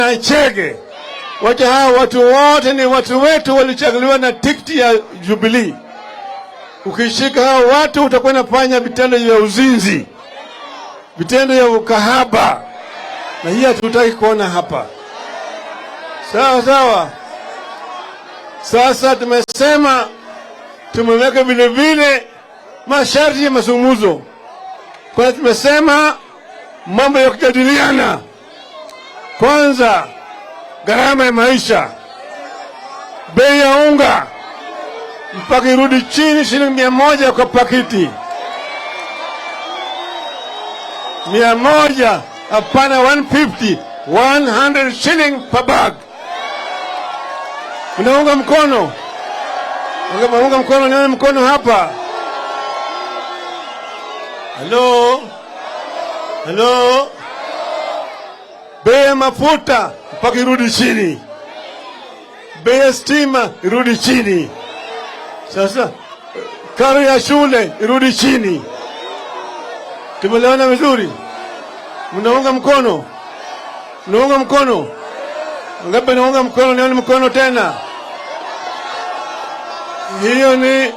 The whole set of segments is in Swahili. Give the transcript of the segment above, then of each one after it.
Na Chege. Wote hao watu wote ni watu wetu, walichaguliwa na tikiti ya Jubilee. Ukishika hao watu utakuwa unafanya vitendo vya uzinzi, vitendo vya ukahaba, na hii hatutaki kuona hapa. Sawa sawa. Sasa tumesema tumeweka vile vile masharti ya mazungumzo, kwa tumesema mambo ya kujadiliana. Kwanza, gharama ya maisha, bei ya unga mpaka irudi chini shilingi 100 kwa pakiti, 100, hapana 150, 100 shilling per bag. Mnaunga mkono? Unga mkono, nione mkono hapa. Halo, halo. Bei ya mafuta mpaka irudi chini, bei ya stima irudi chini. Sasa karo ya shule irudi chini. Tumelewana vizuri? Mnaunga mkono? Mnaunga mkono? Ngapi naunga mkono? Nione mkono tena. Hiyo ni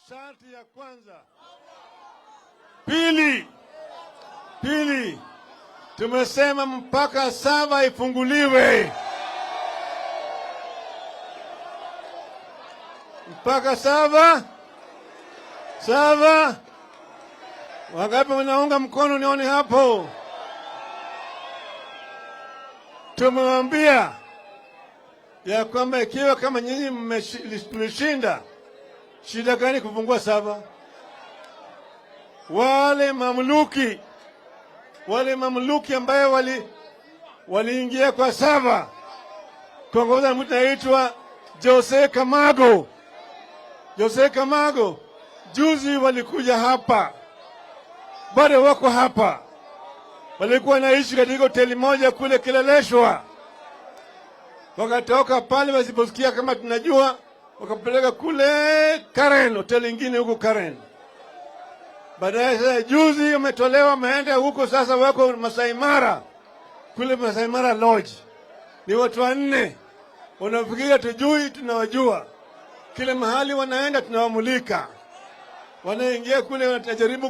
sharti ya kwanza. Pili, tumesema mpaka saba ifunguliwe, mpaka saba saba. Wangapi wanaunga mkono? Nione hapo. Tumewambia ya kwamba ikiwa kama nyinyi mmeshinda, shida gani kufungua saba? Wale mamluki ambayo waliingia kwa saba kuongoza mtu anaitwa Jose Kamago. Jose Kamago juzi walikuja hapa, bado wako hapa, walikuwa naishi katika hoteli moja kule Kileleshwa, wakatoka pale wasiposikia kama tunajua, wakapeleka kule Karen, hoteli ingine huko Karen. Baadaye sasa juzi wametolewa, wameenda huko sasa, wako Masai Mara kule Masai Mara Lodge. Ni watu wanne wanafikiria tujui, tunawajua. Kila mahali wanaenda tunawamulika, wanaingia kule wanajaribu.